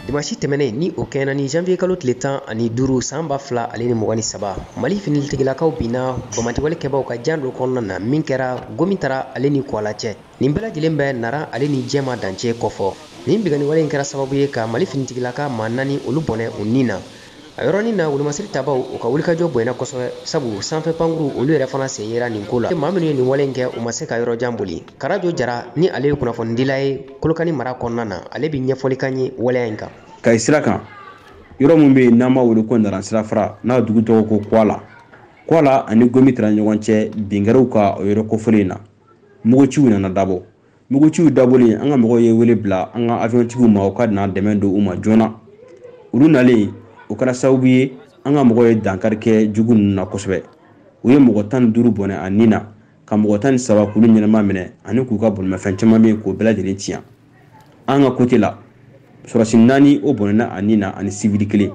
Dimanche tɛmɛnen, ni o kɛɲɛna ni janvier kalo tile 15 san 2023, Mali finitigilakaw binna banbaanciwale kɛbaw ka jan dɔ kɔnɔna na min kɛra Gomitara ale ni Kwala cɛ. Nin bɛɛ lajɛlen bɛ Nara ale ni Jɛma dancɛ kɔfɔ. Nin binkanniwale in kɛra sababu ye ka Mali finitigilaka maa 4 olu bɔnɛ u ni na. A yɔrɔnin na, wolomasiri tabaw u ka wulikajɔ bonyana kosɛbɛ, sabu sanfɛ pankuru olu yɛrɛ fana sen yera nin ko la. Maa minnu ye nin wale in kɛ, u ma se ka yɔrɔ jan boli. Karajo Jara, ni ale ye kunnafonidila ye Kolokani mara kɔnɔna na, ale bɛ ɲɛfɔli k'an ye waleya in kan. Kayi sira kan, yɔrɔ min bɛ yen n'an b'a wele ko Nara sirafara, n'a dugu tɔgɔ ko Kwala, Kwala ani Gomitara ɲɔgɔn cɛ, bin kɛra u kan o yɔrɔ kofɔlen in na. Muguciw nana dabɔ. Muguciw dabɔlen, an ka mɔgɔw ye wele bila an ka avion-tigiw ma, u ka na dɛmɛ don u ma joona. Olu nalen, o kɛra sababu ye an ka mɔgɔw ye dankari kɛ jugu ninnu na kosɛbɛ. U ye mɔgɔ 15 bɔnɛ a ni na, ka mɔgɔ 13 k'olu ɲɛnama minɛ ani k'u ka bolimafɛn caman bɛ yen k'o bɛɛ lajɛlen tiɲɛ. An ka côté la, sɔrɔdasi 4 o bɔnɛna a ni na ani sivili kelen.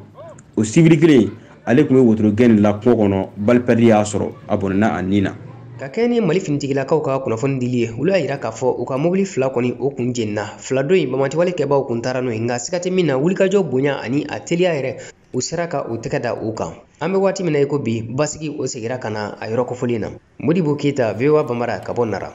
O sivili kelen, ale tun bɛ wotoro gɛn de la kungo kɔnɔ, balle perdue y'a sɔrɔ, a bɔnɛna a ni na. Ka kɛ ni Mali finitigilakaw ka kunnafoni dili ye, olu y'a yira k'a fɔ u ka mobili 2 kɔni o kun jenina. 2 dɔ in, banbaanciwale kɛbaw kun taara n'o ye, nka siga tɛ min na, wulikajɔ bonya ani a teliya yɛrɛ, u sera ka u tɛgɛ da u kan. An bɛ waati min na i ko bi, basigi o segira ka na a yɔrɔ kofɔlen na. Modibo Keyita, VOA Bambara, ka bɔ Nara.